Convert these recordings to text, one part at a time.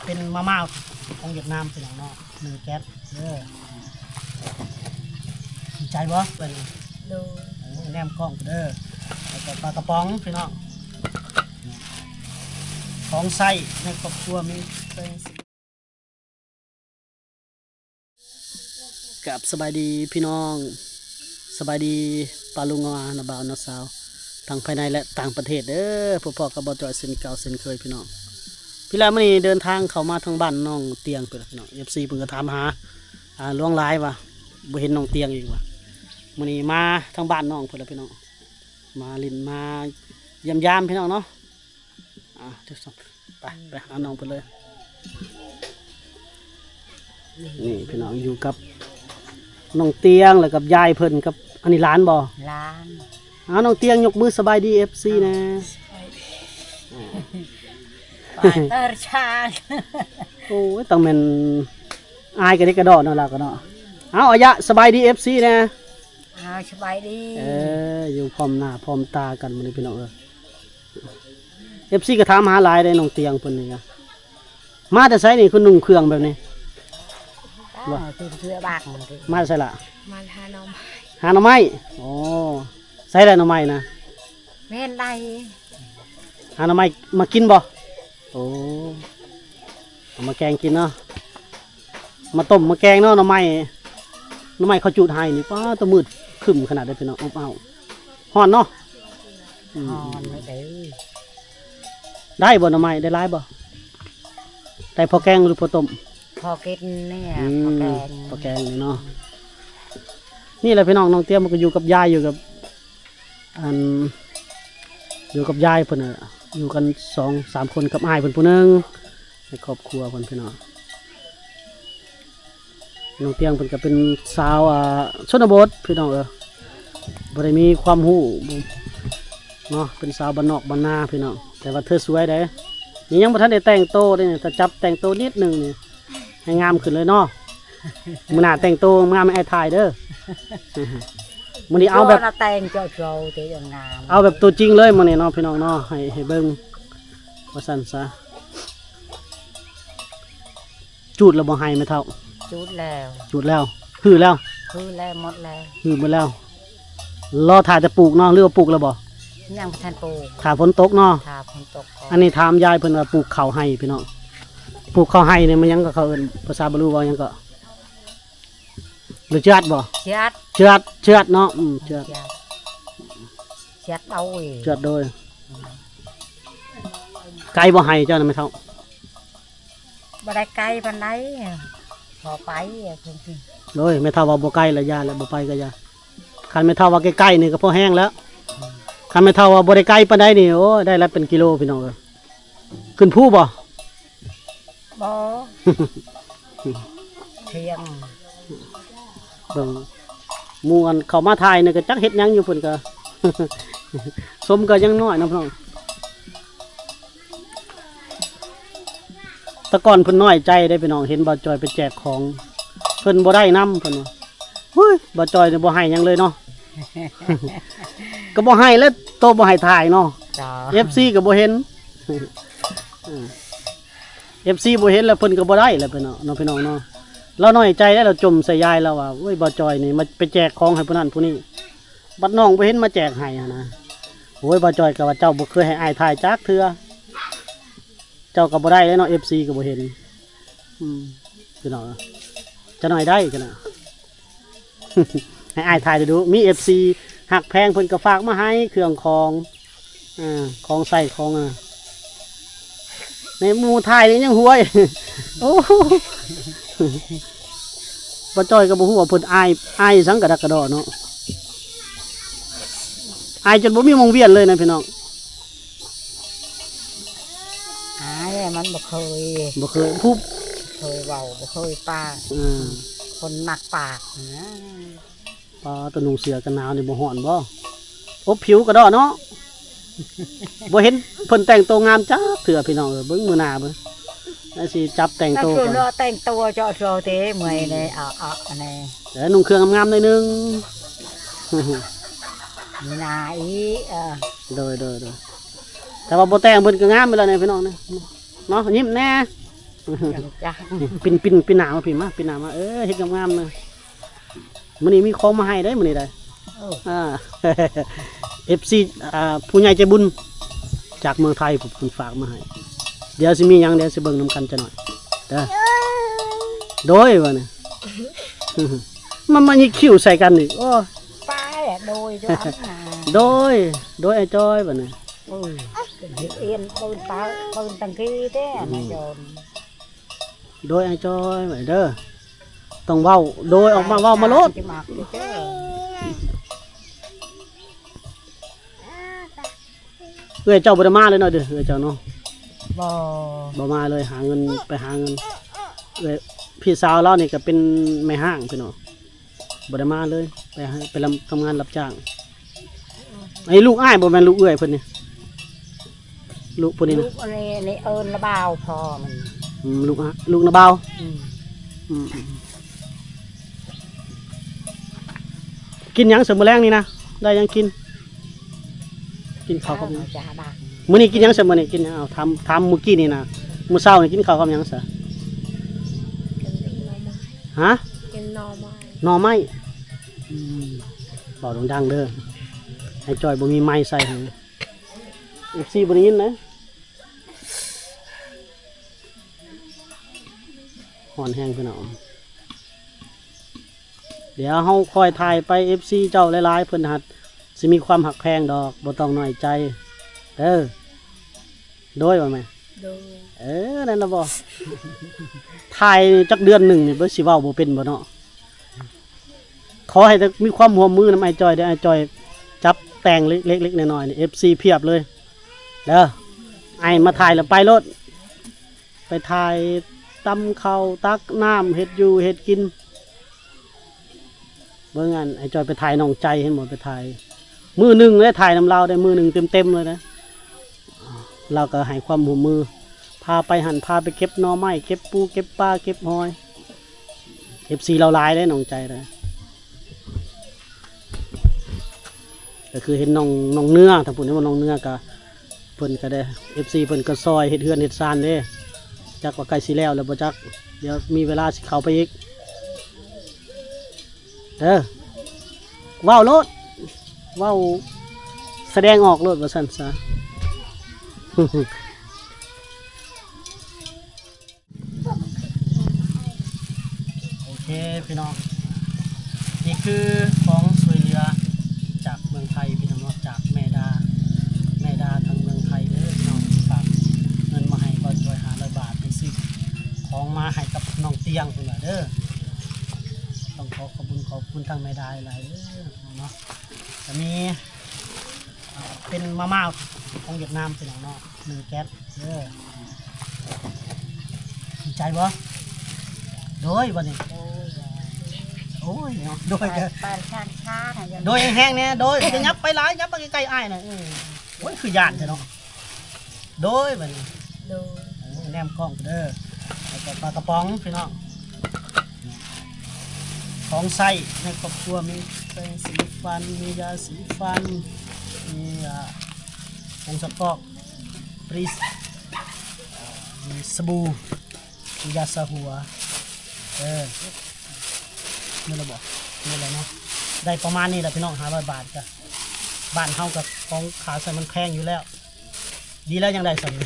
ເປັນມາມ່າຂອງຫວຽດນາມ ພີ່ນ້ອງເນາະ ໜຶ່ງແກັສເດີ. ຖືກໃຈບໍ່ເພິ່ນ? ໂດຍ ເອີ ແນມກ້ອງເດີ. ແລ້ວກໍປາກະປ໋ອງ ພີ່ນ້ອງ ຂອງໃຊ້ໃນຄອບຄົວມີ. ກາບສະບາຍດີພີ່ນ້ອງ ສະບາຍດີປ້າລຸງ ນ້າບ່າວນ້າສາວ ທັງພາຍໃນ ແລະ ຕ່າງປະເທດເດີ. ພົບພໍ້ກັບບ່າວຈ້ອຍເຊັ່ນເກົ່າເຊັ່ນເຄີຍພີ່ນ້ອງ. ພີ່ນ້ອງ ມື້ນີ້ເດີນທາງເຂົ້າມາທາງບ້ານນ້ອງຕຽງພຸ້ນລະພີ່ນ້ອງ. ເອັຟຊີເພິ່ນກໍຖາມຫາ ອ່າ ຫຼວງຫຼາຍວ່າບໍ່ເຫັນນ້ອງຕຽງອີກວ່າ. ມື້ນີ້ມາທາງບ້ານນ້ອງພຸ້ນລະພີ່ນ້ອງ ມາຫຼິ້ນມາຢ້ຽມຢາມພີ່ນ້ອງເນາະ. ອ່າ ໄປ ໄປຫານ້ອງເພິ່ນເລີຍ. ນີ້ພີ່ນ້ອງ ຢູ່ກັບນ້ອງຕຽງ ແລ້ວກັບຍາຍເພິ່ນ ກັບ ອັນນີ້ຫຼານບໍ່? ຫຼານ. ເອົາ ນ້ອງຕຽງ ຍົກມືສະບາຍດີເອັຟຊີແດ່. ສະບາຍດີ ປາເຕີຊ້າງ. ໂອ້ຍ ຕ້ອງແມ່ນອາຍກະດິກກະດໍ້ເນາະ ລາວກະເນາະ. ເອົາ ອາຍະ ສະບາຍດີເອັຟຊີແດ່. ເອົາ ສະບາຍດີ. ເອີ ຢູ່ພ້ອມໜ້າພ້ອມຕາກັນມື້ນີ້ພີ່ນ້ອງເອີຍ. ເອັຟຊີກໍຖາມຫາຫຼາຍເດ້ ນ້ອງຕຽງເພິ່ນນີ້ກະ. ມາແຕ່ໃສນີ້ ຄືນຸ່ງເຄື່ອງແບບນີ້? ວ່າ ມາແຕ່ໃສລະ? ມາຫາໜໍ່ໄມ້. ຫາໜໍ່ໄມ້. ໂອ້ ໃສລະໜໍ່ໄມ້ນະ? ແມ່ນໄດ້ ຫາໜໍ່ໄມ້ມາກິນບໍ່? ໂອ້ ເອົາມາແກງກິນເນາະ ມາຕົ້ມມາແກງເນາະ. ໜໍ່ໄມ້ ໜໍ່ໄມ້ເຂົາຈູດໄຫ້ນີ້ ປ້າ ຕະມືດຄຶ້ມຂະໜາດເດ້ພີ່ນ້ອງ. ອົບອ້າວ ຮ້ອນເນາະ. ອືມ ຮ້ອນເດີ. ໄດ້ບໍ່ໜໍ່ໄມ້ ໄດ້ຫຼາຍບໍ່? ໄດ້ພໍແກງຫຼືພໍຕົ້ມ? ພໍກິນນີ້ ອືມ ພໍແກງ ພໍແກງນີ້ເນາະ. ນີ້ແຫຼະພີ່ນ້ອງ ນ້ອງຕຽງມັນກໍຢູ່ກັບຍາຍ ຢູ່ກັບ ອັນ ຢູ່ກັບຍາຍເພິ່ນນະ ຢູ່ກັນສອງສາມຄົນກັບອ້າຍເພິ່ນຜູ້ໜຶ່ງ ໃນຄອບຄົວເພິ່ນພີ່ນ້ອງ. ນ້ອງຕຽງເພິ່ນກໍເປັນສາວ ອ່າ ຊົນນະບົດພີ່ນ້ອງເອີຍ ບໍ່ໄດ້ມີຄວາມຮູ້ເນາະ ເປັນສາວບ້ານນອກບ້ານນາພີ່ນ້ອງ ແຕ່ວ່າເທີສວຍເດ້. ນີ້ຍັງບໍ່ທັນໄດ້ແຕ່ງໂຕເດ້ ຖ້າຈັບແຕ່ງໂຕນິດໜຶ່ງນີ້ ໃຫ້ງາມຂຶ້ນເລີຍເນາະ. ມື້ໜ້າແຕ່ງໂຕງາມໃຫ້ອ້າຍຖ່າຍເດີ. ມື້ນີ້ເອົາແບບ ແຕ່ງເຈົ້າເຈົ້າເຕງາມ ເອົາແບບຕົວຈິງເລີຍມື້ນີ້ເນາະ ພີ່ນ້ອງເນາະ ໃຫ້ ໃຫ້ເບິ່ງວ່າຊັ້ນຊະ. ຈູດແລ້ວບໍ່ໄຮ່ແມ່ເຖົ້າ? ຈູດແລ້ວ ຈູດແລ້ວ ຮື້ແລ້ວ? ຮື້ແລ້ວ ໝົດແລ້ວ ຮື້ໝົດແລ້ວ. ລໍຖ້າແຕ່ປູກເນາະ ຫຼືວ່າປູກແລ້ວບໍ່? ຍັງບໍ່ທັນປູກ ຖ້າຝົນຕົກເນາະ ຖ້າຝົນຕົກ. ອັນນີ້ຖາມຍາຍເພິ່ນວ່າປູກເຂົ້າໄຮ່ພີ່ນ້ອງ. ປູກເຂົ້າໄຮ່ນີ້ມັນຫຍັງ ເຂົາເອີ້ນພາສາບາລູວ່າຫຍັງເກາະ? ຫຼືເຈືອດບໍ່? ເຈືອດ ເຈືອດ ເຈືອດເນາະ. ອືມ ເຈືອດ ເຈືອດ ເອົາເອງ ເຈືອດໂດຍ. ໄກບໍ່ໄຮ່ເຈົ້ານະແມ່ເຖົ້າ? ບໍ່ໄດ້ໄກປານໃດ ພໍໄປ. ໂດຍ ແມ່ເຖົ້າວ່າບໍ່ໄກລະຢ່າ ແລະບໍ່ໄປກະຢ່າ. ຄັນແມ່ເຖົ້າວ່າໃກ້ໆນີ້ກະພໍແຮງແລ້ວ. ອືມ ຄັນແມ່ເຖົ້າວ່າບໍ່ໄດ້ໄກປານໃດນີ້ ໂອ້ຍ ໄດ້ລະເປັນກິໂລພີ່ນ້ອງເອີຍ. ຂຶ້ນພູບໍ່? ບໍ່ ທຽງ. ເບິ່ງ ໝູ່ອັນເຂົ້າມາຖ່າຍນີ້ກະຈັກເຮັດຫຍັງຢູ່ ເພິ່ນກະ ຊົມກະຍັງນ້ອຍເນາະພີ່ນ້ອງ. ແຕ່ກ່ອນເພິ່ນນ້ອຍໃຈເດ້ພີ່ນ້ອງ ເຫັນບ່າວຈ່ອຍໄປແຈກຂອງ ເພິ່ນບໍ່ໄດ້ນຳ ເພິ່ນວ່າ ໂອ້ຍ ບ່າວຈ່ອຍນີ້ບໍ່ໃຫ້ຫຍັງເລີຍເນາະ. ກະບໍ່ໃຫ້ແລ້ວ ໂຕບໍ່ໃຫ້ຖ່າຍເນາະ. ເອັຟຊີກະບໍ່ເຫັນ ເອັຟຊີບໍ່ເຫັນແລ້ວເພິ່ນກະບໍ່ໄດ້ແລ້ວພີ່ນ້ອງເນາະ ພີ່ນ້ອງເນາະ. ລາວນ້ອຍໃຈແລ້ວ ລາວຈົ່ມໃສ່ຍາຍລາວວ່າ ໂອ້ຍ ບ່າວຈ່ອຍນີ້ມາໄປແຈກຂອງໃຫ້ຜູ້ນັ້ນຜູ້ນີ້ ບັດນ້ອງບໍ່ເຫັນມາແຈກໃຫ້ຫັ້ນນະ. ໂອ້ຍ ບ່າວຈ່ອຍກະວ່າເຈົ້າບໍ່ເຄີຍໃຫ້ອ້າຍຖ່າຍຈັກເທື່ອ ເຈົ້າກະບໍ່ໄດ້ເດ້ເນາະ ເອັຟຊີກະບໍ່ເຫັນ. ອືມ ພີ່ນ້ອງ ຈະໜ້ອຍໄດ້ກະນະ ໃຫ້ອ້າຍຖ່າຍດູ ມີເອັຟຊີຮັກແພງເພິ່ນກະຝາກມາໃຫ້ເຄື່ອງຂອງ ອ່າ ຂອງໃຊ້ຂອງ ອ່າ ໃນໝູ່ຖ່າຍນີ້ຍັງຫວຍ. ໂອ້ ບ່າວຈ່ອຍກະບໍ່ຮູ້ວ່າເພິ່ນອາຍ ອາຍສັງກະດັກກະດໍ້ເນາະ ອາຍຈົນບໍ່ມີໝ່ອງວຽນເລີຍນະພີ່ນ້ອງ. ອາຍ ມັນບໍ່ເຄີຍ ບໍ່ເຄີຍ ຜູ້ ເຄີຍເວົ້າ ບໍ່ເຄີຍປາກ. ອືມ ຄົນມັກປາກນະ. ປ້າ ຕະນຸ່ງເສື້ອກັນໜາວນີ້ບໍ່ຮ້ອນບໍ່? ອົບຜິວກະດໍ້ເນາະ. ບໍ່ເຫັນເພິ່ນແຕ່ງໂຕງາມຈັກເທື່ອພີ່ນ້ອງເອີຍ. ເບິ່ງມື້ໜ້າເບິ່ງ ແລ້ວຊິຈັບແຕ່ງໂຕກ່ອນ. ແຕ່ງໂຕເຈາະໂຈເຕ ເມື່ອຍແດ່ ອືມ ເອົາ ເອົາ ອັນນີ້ ແຕ່ນຸ່ງເຄື່ອງງາມໆໜ້ອຍໜຶ່ງ. ມີໜ້າອີກ ເອີ ໂດຍ ໂດຍ ໂດຍ. ແຕ່ວ່າບໍ່ແຕ່ງເພິ່ນກະງາມຢູ່ແລ້ວນີ້ພີ່ນ້ອງນີ້ເນາະ. ຍິ້ມແດ່ ຈັ່ງຈັງ ປິ່ນ ປິ່ນ ປິ່ນໜ້າມາ ພີ່ມາ ປິ່ນໜ້າມາ ເອີ ເຮັດງາມໆນະ. ມື້ນີ້ມີຂອງມາໃຫ້ເດ້ ມື້ນີ້ໄດ້ ເອີ ອ່າ ເອັຟຊີ ອ່າ ຜູ້ໃຫຍ່ໃຈບຸນຈາກເມືອງໄທ ເພິ່ນຝາກມາໃຫ້. ດຽວຊິມີຫຍັງ ດຽວຊິເບິ່ງນຳກັນຈັກໜ້ອຍເດີ. ໂດຍ ວ່ານີ້ ມາ ມາຍິກຄິ້ວໃສ່ກັນອີກ ໂອ້ ໄປ ໂດຍ ໂດຍ ໂດຍ ອ້າຍຈອຍ ວ່ານີ້ ເອີ ເຮັດເອັນ ປືນຕາ ປືນຕັງກີແທ້ ອືມ ນາຍຈອນ ໂດຍ ອ້າຍຈອຍ ວ່າເດີ ຕ້ອງເວົ້າ ໂດຍ ອອກມາເວົ້າມາໂລດ. ເອື້ອຍເຈົ້າບໍ່ໄດ້ມາເລີຍເນາະ ເອື້ອຍເຈົ້າເນາະ? ບໍ່ ບໍ່ມາເລີຍ ຫາເງິນ ໄປຫາເງິນ. ເອື້ອຍ ພີ່ສາວລາວນີ້ກໍເປັນແມ່ຮ້າງ ພີ່ນ້ອງ ບໍ່ໄດ້ມາເລີຍ ໄປ ໄປ ທຳງານຮັບຈ້າງ. ອັນນີ້ລູກອ້າຍບໍ່ ແມ່ນລູກເອື້ອຍເພິ່ນນີ້? ລູກຜູ້ນີ້ນະ ລູກອັນນີ້ ອັນນີ້ເອີ້ນລະບ່າວພໍ່ມັນ. ອືມ ລູກ ລູກນະບ່າວ. ອືມ ອືມ ອືມ ກິນຫຍັງຊັ້ນມື້ແລງນີ້ນະ? ໄດ້ຫຍັງກິນ? ກິນເຂົ້າກັບຫຍັງ? ມື້ນີ້ກິນຫຍັງຊັ້ນ? ມື້ນີ້ກິນຫຍັງ? ເອົາ ຖາມ ຖາມມື້ກີ້ນີ້ນະ ມື້ເຊົ້ານີ້ກິນເຂົ້າກັບຫຍັງຊະ? ຮະ? ກິນໜໍ່ໄມ້ ໜໍ່ໄມ້. ອືມ ເວົ້າດັງໆເດີ ອ້າຍຈອຍບໍ່ມີໄມໃສ່ໃຫ້ ເອັຟຊີບໍ່ໄດ້ຍິນເດ້. ຮ້ອນແຮງພີ່ນ້ອງ ດຽວເຮົາຄ່ອຍຖ່າຍໄປ ເອັຟຊີເຈົ້າຫຼາຍໆ ເພິ່ນຫາກຊິມີຄວາມຮັກແພງດອກ ບໍ່ຕ້ອງນ້ອຍໃຈເດີ. ໂດຍ ວ່າແມ່? ໂດຍ ເອີ ນັ້ນລະບໍ ຖ່າຍຈັກເດືອນໜຶ່ງນີ້ ເບິ່ງຊິເວົ້າບໍ່ເປັນບໍ່ເນາະ. ຂໍໃຫ້ແຕ່ມີຄວາມຮ່ວມມືນຳອ້າຍຈອຍເດີ ອ້າຍຈອຍຈັບແຕ່ງເລັກໆນ້ອຍໆນີ້ ເອັຟຊີພຽບເລີຍເດີ. ອ້າຍມາຖ່າຍແລ້ວໄປໂລດ ໄປຖ່າຍຕຳເຂົ້າ ຕັກນ້ຳ ເຮັດຢູ່ເຮັດກິນ. ເບິ່ງອັນ ອ້າຍຈອຍໄປຖ່າຍນ້ອງໃຈ ເຫັນບໍ່ ໄປຖ່າຍ ມື້ໜຶ່ງເດ້ ຖ່າຍນຳລາວໄດ້ມື້ໜຶ່ງເຕັມໆເລີຍເດ້. ລາວກໍໃຫ້ຄວາມຮ່ວມມື ພາໄປຫັ້ນ ພາໄປເກັບໜໍ່ໄມ້ ເກັບປູ ເກັບປາ ເກັບຫອຍ. ເອັຟຊີລາວຫຼາຍເດ້ ນ້ອງໃຈເດ້ ກໍຄືເຫັນນ້ອງ ນ້ອງເນື້ອ ທາງພຸ້ນ ເຫັນບໍ່ ນ້ອງເນື້ອ ກໍເພິ່ນກໍໄດ້ ເອັຟຊີເພິ່ນກໍຊ່ອຍເຮັດເຮືອນເຮັດຊານເດ້. ຈັກວ່າໃກ້ຊິແລ້ວແລ້ວບໍ່ຈັກ ດຽວມີເວລາຊິເຂົ້າໄປອີກ. ເອີ ເວົ້າໂລດ ເວົ້າສະແດງອອກໂລດ ວ່າຊັ້ນຊະ. ໂອເຄພີ່ນ້ອງ ນີ້ຄືຂອງຊ່ວຍເຫຼືອຈາກເມືອງໄທພີ່ນ້ອງເນາະ ຈາກແມ່ດາ ແມ່ດາທາງເມືອງໄທເດີພີ່ນ້ອງ ຝາກເງິນມາໃຫ້ບ່າວຈອຍຫ້າຮ້ອຍບາດ ໄປຊື້ຂອງມາໃຫ້ກັບນ້ອງຕຽງເພິ່ນວ່າເດີ. ຕ້ອງຂໍຂອບຄຸນຂອບຄຸນທາງແມ່ດາຫຼາຍເດີເນາະ. ກະມີ ເປັນມາມ່າຂອງຫວຽດນາມພີ່ນ້ອງເນາະ ໜຶ່ງແກັດເດີ. ດີໃຈບໍ່? ໂດຍ ບັດນີ້ ໂອ້ຍເນາະ ໂດຍ ປານ ປານຊ້າງຊ້າງ ໂດຍແຮງໆແດ່ ໂດຍ ຢ່າຫຍັບໄປຫຼາຍ ຫຍັບໄປໃກ້ໆອ້າຍນະ. ເອີ ໂອ້ຍ ຄືຢ້ານແທ້ເນາະ. ໂດຍ ບັດນີ້ ໂດຍ ເອີ ແນມກ້ອງເດີ ແລ້ວກໍປາກະປ໋ອງພີ່ນ້ອງ. ຂອງໃຊ້ໃນຄອບຄົວ ມີແປງສີຟັນ ມີຢາສີຟັນ ມີ ອ່າ ຜົງສະກອກ ປຣີສ ມີສະບູ ມີຢາສະຫົວ. ເອີ ໝົດແລ້ວບໍ່? ໝົດແລ້ວເນາະ. ໄດ້ປະມານນີ້ແຫຼະພີ່ນ້ອງ ຫ້າຮ້ອຍບາດ. ກະບ້ານເຮົາກະຂອງຂາວໃຊ້ມັນແພງຢູ່ແລ້ວ. ດີແລ້ວຍັງໄດ້ສ່ຳນີ້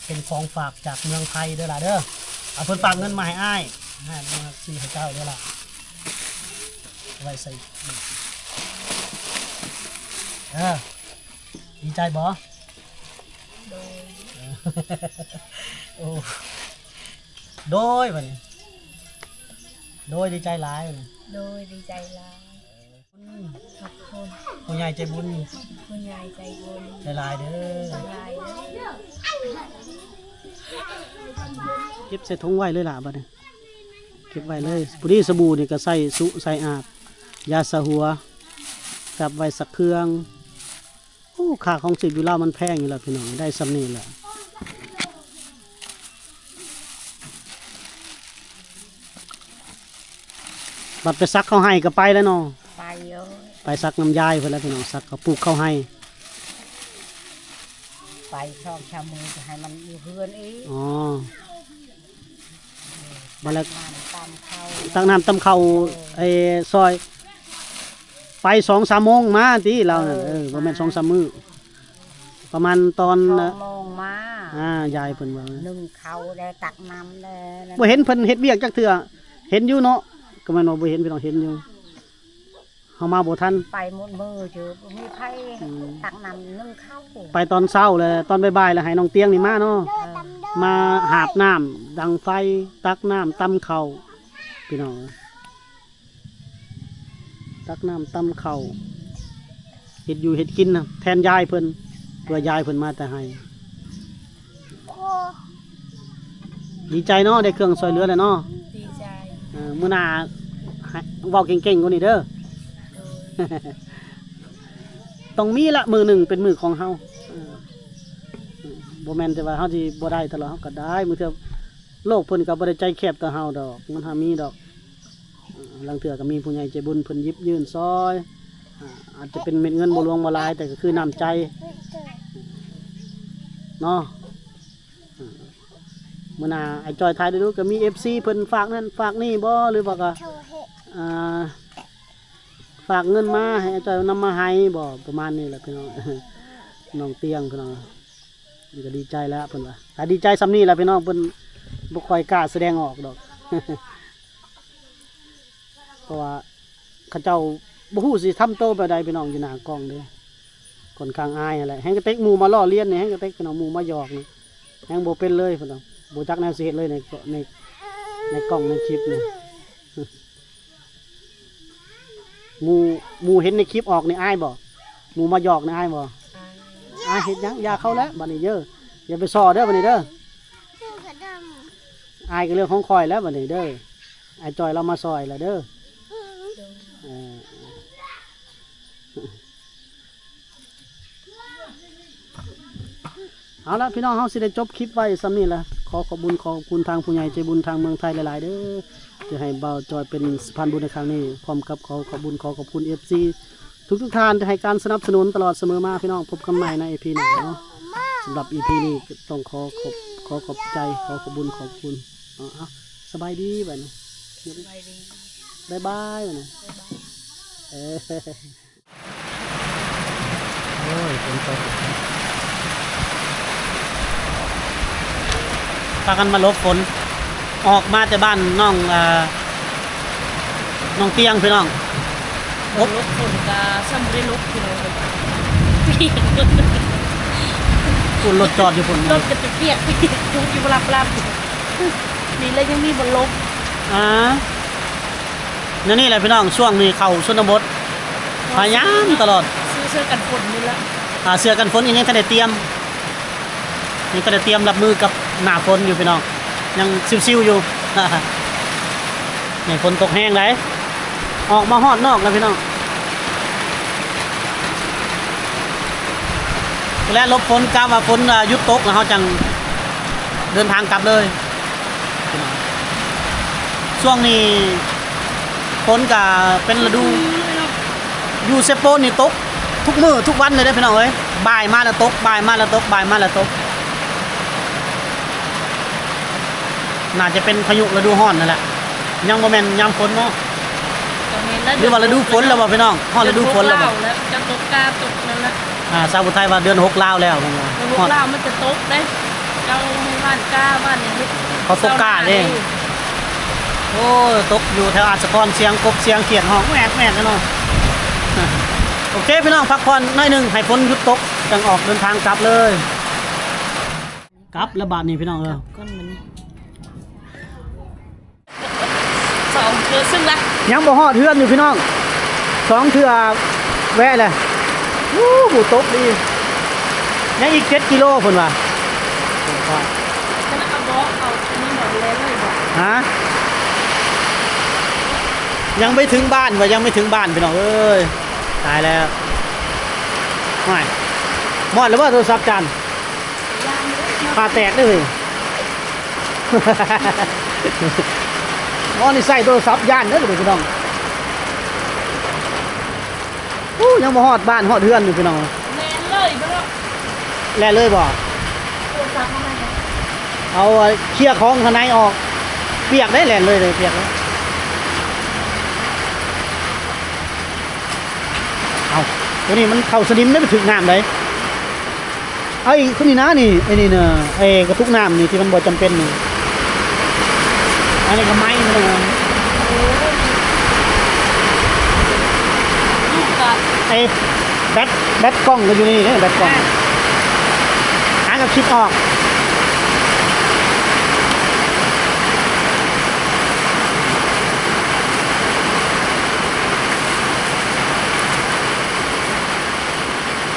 ເປັນຂອງຝາກຈາກເມືອງໄທເດີຫຼະເດີ. ເອົາ ເພິ່ນຝາກເງິນມາໃຫ້ອ້າຍ ອ້າຍມາຊື້ໃຫ້ເຈົ້າເດີຫຼະ ເອົາໄວ້ໃສ່. ເອີ ດີໃຈບໍ່? ໂດຍ ໂອ້ ໂດຍ ບັດນີ້ ໂດຍ ດີໃຈຫຼາຍ ໂດຍ ດີໃຈຫຼາຍ. ຂອບຄຸນ ຜູ້ໃຫຍ່ໃຈບຸນ ຜູ້ໃຫຍ່ໃຈບຸນ ຫຼາຍໆເດີ ຫຼາຍໆເດີ. ເກັບໃສ່ຖົງໄວ້ເລີຍລະ ບັດນີ້ ເກັບໄວ້ເລີຍ. ຜູ້ດີສະບູນີ້ກໍໃສ່ສຸໃສ່ອາບ ຢາສະຫົວ ຈັບໄວ້ຊັກເຄື່ອງ. ໂອ້ ຄ່າຄອງຊີບຢູ່ລາວມັນແພງຢູ່ແລ້ວພີ່ນ້ອງ ໄດ້ສ່ຳນີ້ແຫຼະ. ບັດໄປສັກເຂົ້າໄຮ່ກໍໄປແລ້ວເນາະ ໄປຢູ່ ໄປສັກນຳຍາຍເພິ່ນແຫຼະພີ່ນ້ອງ ສັກເຂົ້າ ປູກເຂົ້າໄຮ່. ໄປສອງສາມມື້ກໍໃຫ້ມັນຢູ່ເຮືອນອີກ. ອໍ ບັດລະ ຕຳເຂົ້າ ຕັກນ້ຳຕຳເຂົ້າ ເອີ ໄອ້ຊອຍ ໄປສອງສາມໂມງມາຕິລາວນັ້ນ. ເອີ ເອີ ບໍ່ແມ່ນສອງສາມມື້ ປະມານຕອນ ສອງໂມງມາ. ອ່າ ຍາຍເພິ່ນວ່າ ໜຶ້ງເຂົ້າແດ່ ຕັກນ້ຳແດ່. ບໍ່ເຫັນເພິ່ນເຮັດວຽກຈັກເທື່ອ. ເຫັນຢູ່ເນາະ ກໍແມ່ນວ່າບໍ່ເຫັນ ພີ່ນ້ອງ ເຫັນຢູ່. ເຮົາມາບໍ່ທັນ ໄປໝົດມື້ເຈີ ບໍ່ມີໃຜ ອືມ ຕັກນ້ຳໜຶ້ງເຂົ້າ. ໄປຕອນເຊົ້າ ແລ້ວຕອນບ່າຍໆ ແລ້ວໃຫ້ນ້ອງຕຽງນີ້ມາເນາະ. ເອີ ມາຫາບນ້ຳ ດັງໄຟ ຕັກນ້ຳ ຕຳເຂົ້າ ພີ່ນ້ອງເອີຍ. ຕັກນ້ຳຕຳເຂົ້າ ເຮັດຢູ່ເຮັດກິນນະ ແທນຍາຍເພິ່ນ ເພື່ອຍາຍເພິ່ນມາແຕ່ໄຮ່. ດີໃຈເນາະ ໄດ້ເຄື່ອງຊ່ວຍເຫຼືອແລ້ວເນາະ. ດີໃຈ. ເອີ ມື້ໜ້າໃຫ້ເວົ້າເກັ່ງໆກວ່ານີ້ເດີ. ໂດຍ. ຕ້ອງມີລະ ມື້ໜຶ່ງເປັນມື້ຂອງເຮົາ. ເອີ ບໍ່ແມ່ນແຕ່ວ່າເຮົາຊິບໍ່ໄດ້ຕະຫຼອດ ເຮົາກໍໄດ້. ມື້ເທື່ອໂລກເພິ່ນກໍບໍ່ໄດ້ໃຈແຄບຕໍ່ເຮົາດອກ ມັນຫາມີດອກ. ເອີ ລາງເທື່ອກໍມີຜູ້ໃຫຍ່ໃຈບຸນເພິ່ນຢິບຍື່ນຊ່ອຍ ອາ ອາດຈະເປັນເມັດເງິນບໍ່ຫຼວງບໍ່ຫຼາຍ ແຕ່ກໍຄືນ້ຳໃຈເນາະ. ເອີ ມື້ໜ້າອ້າຍຈ້ອຍຖ່າຍດູໆ ກໍມີເອັຟຊີເພິ່ນຝາກນັ້ນຝາກນີ້ບໍ່ ຫຼືວ່າກໍ ອ່າ ຝາກເງິນມາໃຫ້ອ້າຍຈ້ອຍນຳມາໃຫ້ບໍ່ ປະມານນີ້ແຫຼະພີ່ນ້ອງ. ນ້ອງຕຽງພີ່ນ້ອງ ນີ້ກໍດີໃຈແລ້ວເພິ່ນວ່າ ຖ້າດີໃຈສ່ຳນີ້ແຫຼະພີ່ນ້ອງ ເພິ່ນບໍ່ຄ່ອຍກ້າສະແດງອອກດອກ ເພາະວ່າເຂົາເຈົ້າບໍ່ຮູ້ຊິທຳໂຕແບບໃດພີ່ນ້ອງ ຢູ່ໜ້າກ້ອງເດ້ ຂ້ອນຂ້າງອາຍຫັ້ນແຫຼະ. ແຮ່ງກະເຕັກໝູ່ມາລໍ້ລຽນນີ້ ແຮ່ງກະເຕັກພີ່ນ້ອງ ໝູ່ມາຫຍອກນີ້ ແຮ່ງບໍ່ເປັນເລີຍພີ່ນ້ອງ ບໍ່ຈັກແນວຊິເຮັດເລີຍໃນ ໃນ ໃນກ້ອງໃນຄລິບນີ້. ໝູ່ ໝູ່ເຫັນໃນຄລິບອອກນີ້ອາຍບໍ່? ໝູ່ມາຫຍອກນີ້ອາຍບໍ່? ອາຍ. ອາຍເຮັດຫຍັງ? ຢ່າເຂົາແຫຼະບາດນີ້ເດີ ຢ່າໄປສໍ້ເດີບາດນີ້ເດີ. ອາຍກໍເລື່ອງຂອງຂ້ອຍແລ້ວບາດນີ້ເດີ ອ້າຍຈ້ອຍລາວມາຊ່ອຍແລ້ວເດີ. ເອີ ເອົາລະພີ່ນ້ອງ ເຮົາຊິໄດ້ຈົບຄລິບໄວ້ສ່ຳນີ້ລະ. ຂໍຂອບບຸນຂອບຄຸນທາງຜູ້ໃຫຍ່ໃຈບຸນທາງເມືອງໄທຫຼາຍໆເດີ ທີ່ໃຫ້ບ່າວຈອຍເປັນສະພານບຸນໃນຄັ້ງນີ້ ພ້ອມກັບຂໍຂອບບຸນຂໍຂອບຄຸນເອັຟຊີທຸກໆທ່ານທີ່ໃຫ້ການສະໜັບສະໜູນຕະຫຼອດສະເໝີມາ. ພີ່ນ້ອງ ພົບກັນໃໝ່ໃນອີພີໜ້າເນາະ. ສຳລັບອີພີນີ້ຕ້ອງຂໍຂອບ ຂໍຂອບໃຈ ຂໍຂອບບຸນຂອບຄຸນ. ເອົາ ເອົາ ສະບາຍດີບາດນີ້ ສະບາຍດີ ບາຍບາຍບາດນີ້ ບາຍບາຍ ເອີ. ໂອ້ຍ ຝົນຕົກ ພາກັນມາຫຼົບຝົນ ອອກມາແຕ່ບ້ານນ້ອງ ເອີ ນ້ອງຕຽງພີ່ນ້ອງ. ຫຼົບຝົນກະສ່ຳບໍ່ໄດ້ຫຼົບພີ່ນ້ອງ ພຸ້ນລົດຈອດຢູ່ພຸ້ນ ລົດກະຈະປຽກ ຢູ່ບລັບໆ ດີແລ້ວຍັງມີບ່ອນຫຼົບ. ອ່າ ແນວນີ້ແຫຼະພີ່ນ້ອງ ຊ່ວງນີ້ເຂົ້າຊົນນະບົດ ພະຍາຍາມຕະຫຼອດ ຊື້ເສື້ອກັນຝົນນີ້ລະ. ອ່າ ເສື້ອກັນຝົນນີ້ຍັງທັນໄດ້ຕຽມ ຍັງທັນໄດ້ຕຽມຮັບມືກັບໜ້າຝົນຢູ່ພີ່ນ້ອງ ຍັງຊິວໆຢູ່ ແມ່ນຝົນຕົກແຮງໃດ໋. ອອກມາຮອດນອກແລ້ວພີ່ນ້ອງ ແລະຫຼົບຝົນ ກະວ່າຝົນ ອ່າ ຢຸດຕົກແລ້ວເຮົາຈັ່ງເດີນທາງກັບເລີຍ. ຊ່ວງນີ້ຝົນກະເປັນລະດູ ຢູ່ເຊໂປນນີ້ຕົກທຸກມື້ທຸກວັນເລີຍເດ້ພີ່ນ້ອງເອີຍ ບ່າຍມາແລ້ວຕົກ ບ່າຍມາແລ້ວຕົກ ບ່າຍມາແລ້ວຕົກ. ໜ້າຈະເປັນພາຍຸລະດູຮ້ອນນັ້ນແຫຼະ ຍັງບໍ່ແມ່ນຍາມຝົນເນາະ ກໍແມ່ນລະ ຫຼືວ່າລະດູຝົນແລ້ວບໍ່ພີ່ນ້ອງ ຮອດລະດູຝົນແລ້ວບໍ່? ເດືອນຫົກລາວແລ້ວ ຈະຕົກກາຕົກນັ້ນລະ. ອ່າ ຊາວຜູ້ໄທວ່າເດືອນຫົກລາວແລ້ວ ເດືອນຫົກລາວມັນຈະຕົກເດ້ ເຈົ້າບ້ານກາ ບ້ານຫຍັງ ເຂົາຕົກກາເດ້. ໂອ້ຍ ຕົກຢູ່ແຖວອາດສະພອນ ສຽງກົບສຽງຂຽດຮ້ອງແຫວກໆເນາະ. ໂອເຄພີ່ນ້ອງ ພັກຜ່ອນໜ້ອຍໜຶ່ງ ໃຫ້ຝົນຢຸດຕົກ ຈັ່ງອອກເດີນທາງກັບເລີຍ. ກັບແລ້ວບາດນີ້ພີ່ນ້ອງເອີຍ ກັບກ່ອນບາດນີ້ ສອງເທື່ອຊຶ້ງລະ ຍັງບໍ່ຮອດເຮືອນຢູ່ພີ່ນ້ອງ ສອງເທື່ອແວະແຫຼະ. ໂອ້ ບໍ່ຕົກດີ ຍັງອີກເຈັດກິໂລເພິ່ນວ່າ. ຮະ ຍັງໄມ່ເຖິງບ້ານວ່າ ຍັງໄມ່ເຖິງບ້ານພີ່ນ້ອງເອີຍ ຕາຍແລ້ວ. ໂອ້ຍ ມອດແລ້ວບໍ່ໂທລະສັບຈານ? ຜ້າແຕກເດ້ ອໍ ນີ້ໃຊ້ໂທລະສັບຢ້ານເດີພີ່ນ້ອງ. ໂອ້ ຍັງບໍ່ຮອດບ້ານຮອດເຮືອນຢູ່ພີ່ນ້ອງ ແລ່ນເລີຍບໍ່ເນາະ ແລ່ນເລີຍບໍ່? ເອົາເຄຍຂອງຂ້າງໃນອອກ ປຽກໄດ໋ ແລ່ນເລີຍເດ ປຽກເລີຍ. ເອົາ ໂຕນີ້ມັນເຂົ້າສະໜິມໄດ໋ ໄປຖືກນ້ຳໄດ໋. ເອົາອີກ ໂຕນີ້ນະ ນີ້ ໄອ້ນີ້ນະ ໄອ້ກະຕຸກນ້ຳນີ້ທີ່ມັນບໍ່ຈຳເປັນນີ້ ອັນນີ້ກໍໄໝ້ນະ ລູກກະ ໄອ້ ແບັດ ແບັດກ້ອງກໍຢູ່ໃນນີ້ເດ້ ແບັດກ້ອງ ຫາກັບຄລິບອອກ.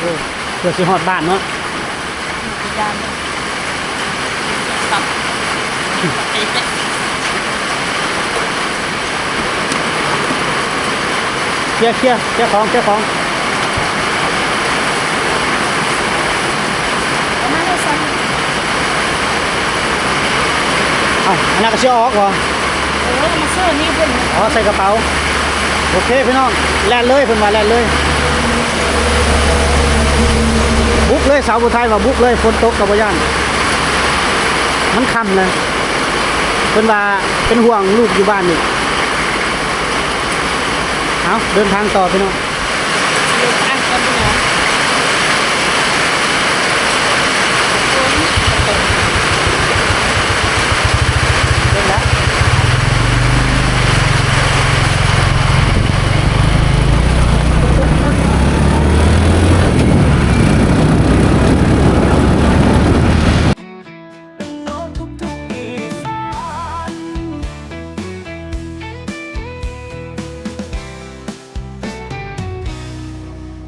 ໂອ້ ເພື່ອຊິຮອດບ້ານເນາະ. ເຄຍ ເຄຍ ເຄຍຂອງ ເຄຍຂອງ. ເອົ້າ ອັນນັ້ນກໍຊິເອົາອອກບໍ່? ເອີ ມາເຊີນີ້ເພິ່ນ ອໍ ໃສ່ກະເປົາ. ໂອເຄພີ່ນ້ອງ ແລ່ນເລີຍ ເພິ່ນວ່າແລ່ນເລີຍ. ບຸກເລີຍ ສາວຜູ້ໄທວ່າບຸກເລີຍ ຝົນຕົກກໍບໍ່ຢ້ານ ມັນຄ່ຳແລ້ວ. ເພິ່ນວ່າເປັນຫ່ວງລູກຢູ່ບ້ານນີ້. ເອົາ ເດີນທາງຕໍ່ພີ່ນ້ອງ.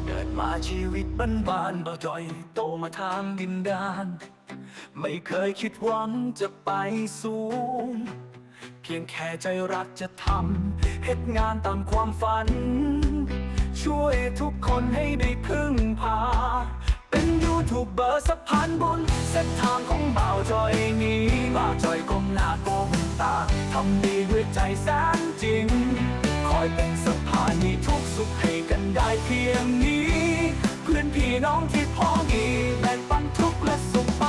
ເກີດມາຊີວິດບ້ານໆ ບ່າວຈ່ອຍໂຕມາທາງດິນແດນ ໄມ່ເຄີຍຄິດຫວັງຈະໄປສູງ ພຽງແຄ່ໃຈຮັກຈະທຳ ເຮັດງານຕາມຄວາມຝັນ ຊ່ວຍທຸກຄົນໃຫ້ໄດ້ເພິ່ງພາ ເປັນຢູທູບເບີສະພານບຸນ ເສັ້ນທາງຂອງບ່າວຈ່ອຍນີ້ ບ່າວຈ່ອຍກົ້ມໜ້າກົ້ມຕາ ທຳດີດ້ວຍໃຈແສນຈິງ ຄອຍເປັນສະພານໃຫ້ທຸກສຸກໃຫ້ກັນໄດ້ພຽງນີ້ ເພື່ອນພີ່ນ້ອງທີ່ພໍມີ ແບ່ງປັນທຸກແລະສຸກໄປ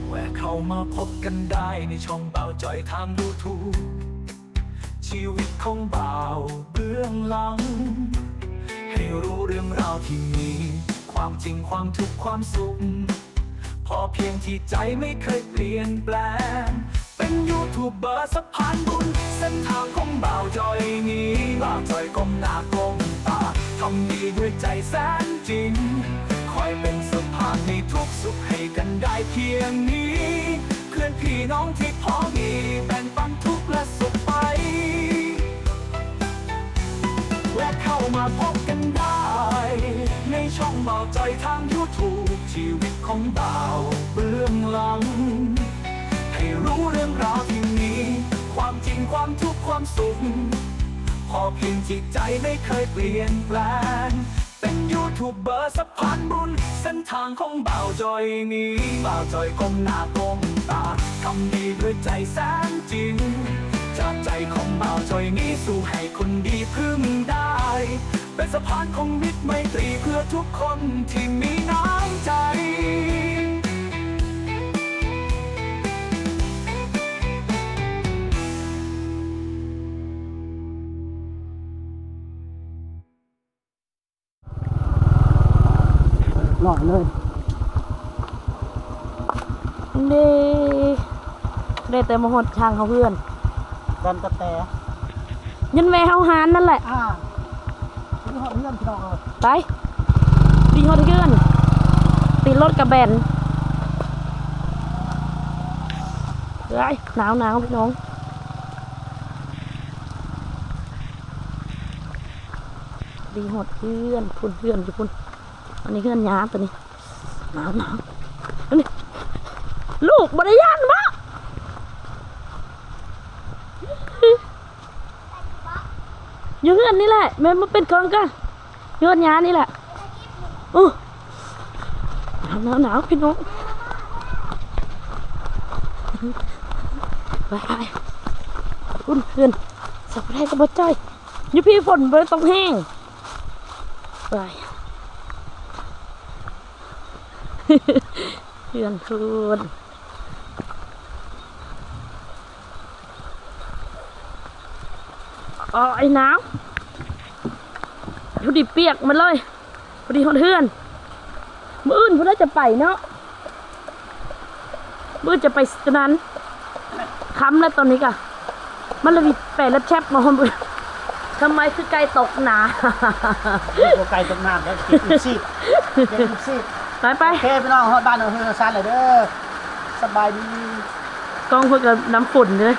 ແວະເຂົ້າມາພົບກັນໄດ້ໃນຊ່ອງບ່າວຈ່ອຍທາງຢູທູບ ຊີວິດຂອງບ່າວເບື້ອງຫຼັງ ໃຫ້ຮູ້ເລື່ອງລາວທີ່ມີ ຄວາມຈິງ ຄວາມທຸກ ຄວາມສຸກ ພໍພຽງທີ່ໃຈໄມ່ເຄີຍປ່ຽນແປງ ເປັນຢູທູບເບີສະພານບຸນ ເສັ້ນທາງຂອງບ່າວຈ່ອຍນີ້ ບ່າວຈ່ອຍກົ້ມໜ້າກົ້ມຕາ ທຳດີດ້ວຍໃຈແສນຈິງ ຄອຍເປັນສະພານໃຫ້ທຸກສຸກໃຫ້ກັນໄດ້ພຽງນີ້ ເພື່ອນພີ່ນ້ອງທີ່ພໍມີ ແບ່ງປັນທຸກແລະສຸກໄປ ແວະເຂົ້າມາພົບກັນໄດ້ ໃນຊ່ອງບ່າວຈ່ອຍທາງຢູທູບ ຊີວິດຂອງບ່າວເບື້ອງຫຼັງ ໃຫ້ຮູ້ເລື່ອງລາວທີ່ມີ ຄວາມຈິງ ຄວາມທຸກ ຄວາມສຸກ ພໍພຽງທີ່ໃຈໄມ່ເຄີຍປ່ຽນແປງ ເປັນຢູທູບເບີສະພານບຸນ ເສັ້ນທາງຂອງບ່າວຈ່ອຍນີ້ ບ່າວຈ່ອຍກົ້ມໜ້າກົ້ມຕາ ທຳດີດ້ວຍໃຈແສນຈິງ ຈາກໃຈຂອງບ່າວຈ່ອຍນີ້ ສູ້ໃຫ້ຄົນດີເພິ່ງໄດ້ ເປັນສະພານຂອງມິດໄມຕີ ເພື່ອທຸກຄົນທີ່ມີນ້ຳໃຈ. ຫຼອຍເລີຍ ເດ້ ໄດ້ແຕ່ມາຮອດທາງເຮົາເຮືອນ ດອນຕະແຕ ຍັນແວ່ເຮົາຫານນັ້ນແຫຼະ ອ່າ ໄປ ໄປຮອດເຮືອນ ຕິດລົດກະແບນ ເອີຍ ໜາວໆ ພີ່ນ້ອງ. ດີຮອດເຮືອນ ພຸ້ນເຮືອນຢູ່ພຸ້ນ ອັນນີ້ເຮືອນຍາຕົວນີ້ ໜາວໆ ອັນນີ້ ລູກບໍ່ໄດ້ຢ້ານບໍ? ຢູ່ເຮືອນນີ້ແຫຼະ ແມ່ນບໍ່ເປັນເຄິ່ງກະ ເຮືອນຍານີ້ແຫຼະ ໂອ້ ໜາວໆ ພີ່ນ້ອງ ໄປໆ ພຸ້ນເຮືອນ ສາວໄທກໍບໍ່ຈ່ອຍ ຢູ່ພີ້ຝົນບໍ່ໄດ້ຕົກແຮງ ໄປ ເພື່ອນພຸ້ນ ໂອ້ຍ ໜາວ ພໍດີປຽກໝົດເລີຍ ພໍດີຮອດເຮືອນ. ມື້ອື່ນພຸ້ນລະຈະໄປເນາະ ມື້ອື່ນຈະໄປຕົວນັ້ນ. ຄ່ຳແລ້ວຕອນນີ້ກະ ມັນລະມີແປແລັບແຊັບມາຮອດ. ທຳໄມຄືໄກ່ຕົກໜາ? ບໍ່ໄກ່ຕົກນ້ຳແລ້ວ ເກັບອີກຊີບ ເກັບອີກຊີບ. ໄປໆ ໂອເຄ ພີ່ນ້ອງ ຮອດບ້ານເຮືອນຊານແລ້ວເດີ ສະບາຍດີ. ກ້ອງເພິ່ນກະນ້ຳຝົນເດີ.